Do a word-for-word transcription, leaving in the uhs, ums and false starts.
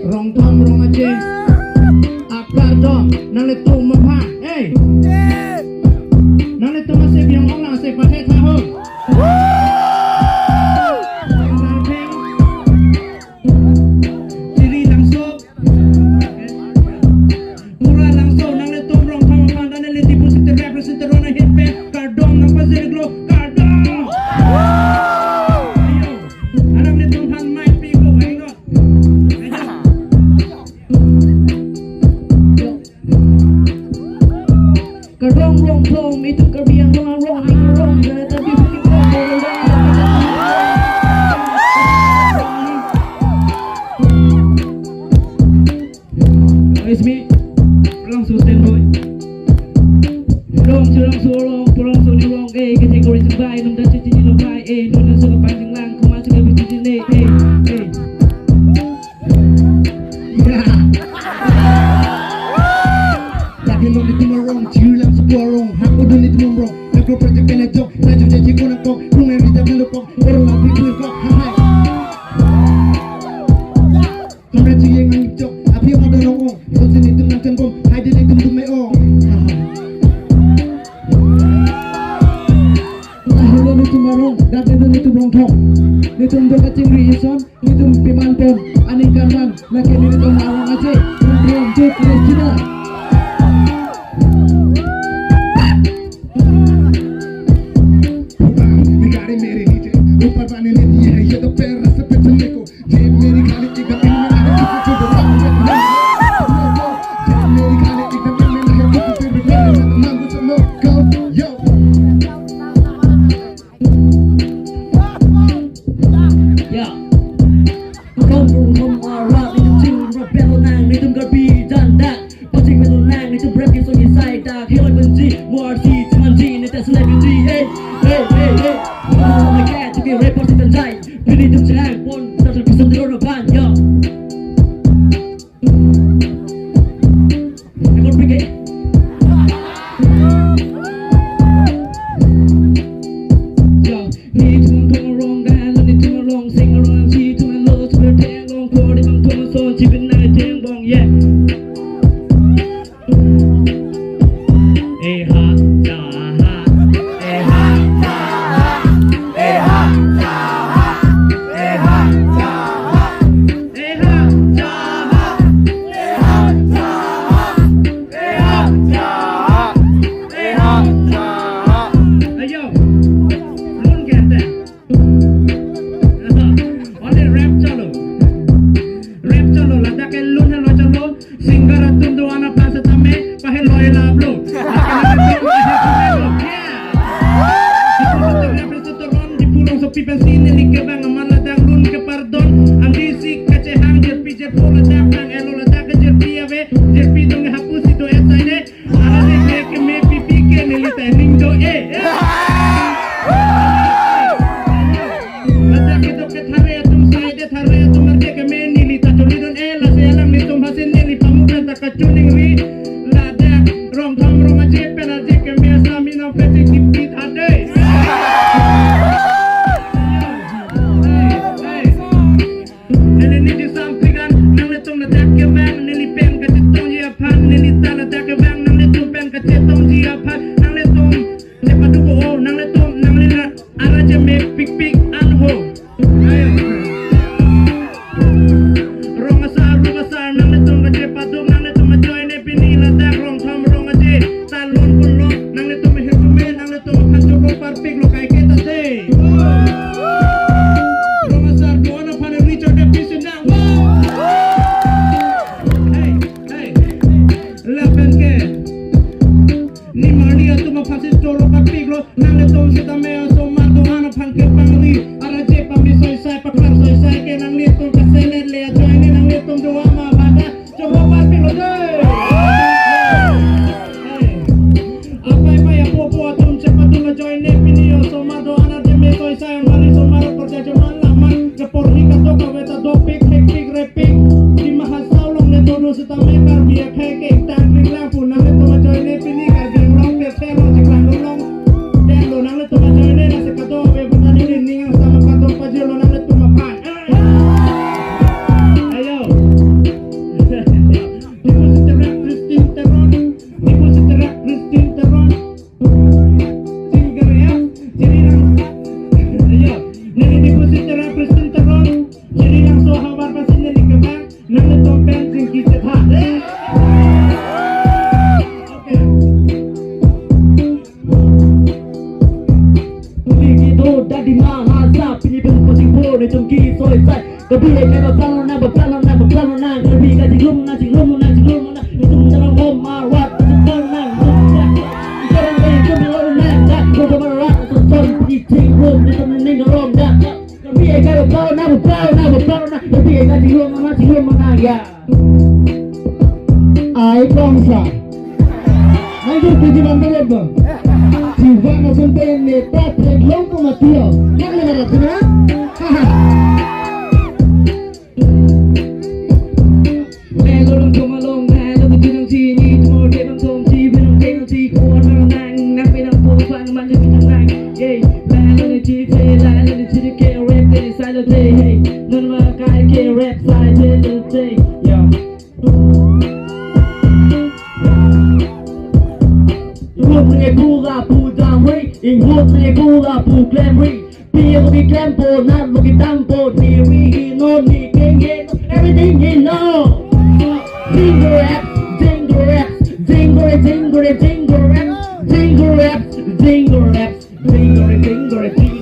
Rongthom Rongaje akardom nanglitum aphan. Hey! Nanglitum ase biang ong lang ase pathe tha ho. Chiri Langso. Pura Langso, nanglitum Rongthom aphan, dan le Diphu City representative rona hit pen kardom nangpajir-iklo, kardom. Ayo, alanglitum aphan mic pi ko, ayo. Ayo. Kardom Rongthom, itum Karbi Anglong arong, arong, arong, arong, arong, arong, arong. It's me, Langso Stand Boy. Rong, Rongso, Rong, Rongso, Rong, eh, category sebai, num dan cuci ni lo bai, eh, num dan suka panjang lang, kuma suka cuci ni, eh, eh. Ya. Lagi lo nitum arong, Chiri Langso arong, hak udah nitum arong. Micro project pen ajok, laju jaji kona kok, rung eri jam lo kok, orang lagi pun kok, hai hai. Hamra chiyeng nangchok, aphi ma dolong ong, kotsi nitum nangchenbom, hai di nitum dum me ong. Lahelo nitum arong, dak nitum nitum Rongthom. Nitum do kachingri ison, nitum piman pon, aning karman, lake nitum arong aje, rong rong jut, les jut. Nigarim meri nije, upar bani ne diye hai, ye to pera se pechan neko. Ye meri khali ekdam in mein hai, kuch kuch to baat mein hai. Ye meri khali ekdam in mein hai, kuch kuch to baat mein hai. Yo. Kardom Rongthom arat, nitum ching rap belo nang, nitum Karbi dan dak. Paching belo nang, nitum rap ke song isai dak. Hello benji, muarsi, cuman ji, neta celebrity, hey, hey, hey, hey. Rongthom lake, cuki rap parsi dan jai. Pini nitum chang pon, tak terpisah di orang ban, yo. Record break, eh. Yo, nitum arong dan, nitum arong sing arong, nitum arong super dang long, kori bang tum son, chibin na dang bong, yeah. Eh ha, ja ha, eh ha, ja ha, eh ha, ja ha, eh ha, ja ha. Ayo, lun kente. Only rap chalo. Rap chalo, ladak ke lun helo chalo. Singer atum do-an aphan setame, pahelo ela blo. Ladak ke lun helo chalo. Yeah. Diphu City representative Ron, Diphu Rongsopi pensi neli kevang amat ladak lun kepardon. Andi si kachehang jirpi jirpo ladak nang elo ladak ke jirpi ave, jirpi dong hapu si do-et saine. Arje ke keme pipi ke neli ta ning do-e. Ladak kedo ke thare atum saide thare atum arje keme neli ta choli don-e lasi alanglitum hasin neli pamu pen ta kachoningri. Ladak Rongthom Rongaje pen arje keme asami nang peti kipit ade. Hey, hey. Neli niji sampingan, nanglitum ladak kevang, neli pen kachetongji aphan, neli ta ladak kevang, nanglitum pen kachetongji aphan, nanglitum chepaduk o, nanglitum, nangli la, arje mepikpik an ho. Ayo. Rong asar, rong asar, nanglitum kachepaduk, nanglitum ajoine pini ladak Rongthom Rongaje, ta lun pun lo, nanglitum hetume, nanglitum aphan choro parpik lo kaiketa se. Rong asar do-an aphan Richard Davidson nang. Hey, hey. Lapen ke. Nimarli atum aphan si choro parpik lo, nanglitum setame osomar do-an aphan kepangri. Arje pame soisai paklar soisai ke nanglitum kaselet le ajoine nanglitum do-an ma bada. Choro parpik lo dei. Apai pai apo apo atum chepaduk ajoine pini osomar do-an arje me soisai amari somar kerja jaman laman keporhi katok kave ta dopik hektik repik di mahasau long le todo setame Karbi akhai ke tangring lang pu nanglitum ajoine pini Karbi Anglong pe thelo chiklang long long. Dan lo nanglitum ajoine nasi katok ave bunda neli ning ang sama katok pajir lo nanglitum aphan. Ayo. Netum keso asai. Karbi akai ba plan lonang, ba plan lonang, ba plan lonang. Karbi kachinglong nang, chinglong nang, chinglong nang. Netum Karbi Hom Arwat, ba plan lonang. Netum Karbi akai ba plan lonang, dak, Karbi Hom Arwat, Karbi Hom Arwat, Karbi Hom Arwat, Karbi Hom Arwat, Karbi Hom Arwat, Karbi Hom Arwat, ya. Ai kongsa. Nangjor piji bang belok dong. Siwa nasun pen ne ta pen long ko mati lo. Nak le marat na? Lelo long ko malong, lelo ko tunang sini, tumor de bang song si, binong de si, kuan nang, nang pinang pung pang, man de pinang nang. Hey, lelo ni si, lelo ni si, ke rap de, silo de, hey. Non ma kai ke rap, silo de, yeah. Inghut ne gula pu damri, inghut ne gula pu klemri. Pi lo ki klempo, nat lo ki dampo, ni ri he no, ni keng he no, everything he no. Jingle rap, jingle rap, jingle, jingle, jingle rap, jingle rap, jingle rap, jingle, jingle, jingle.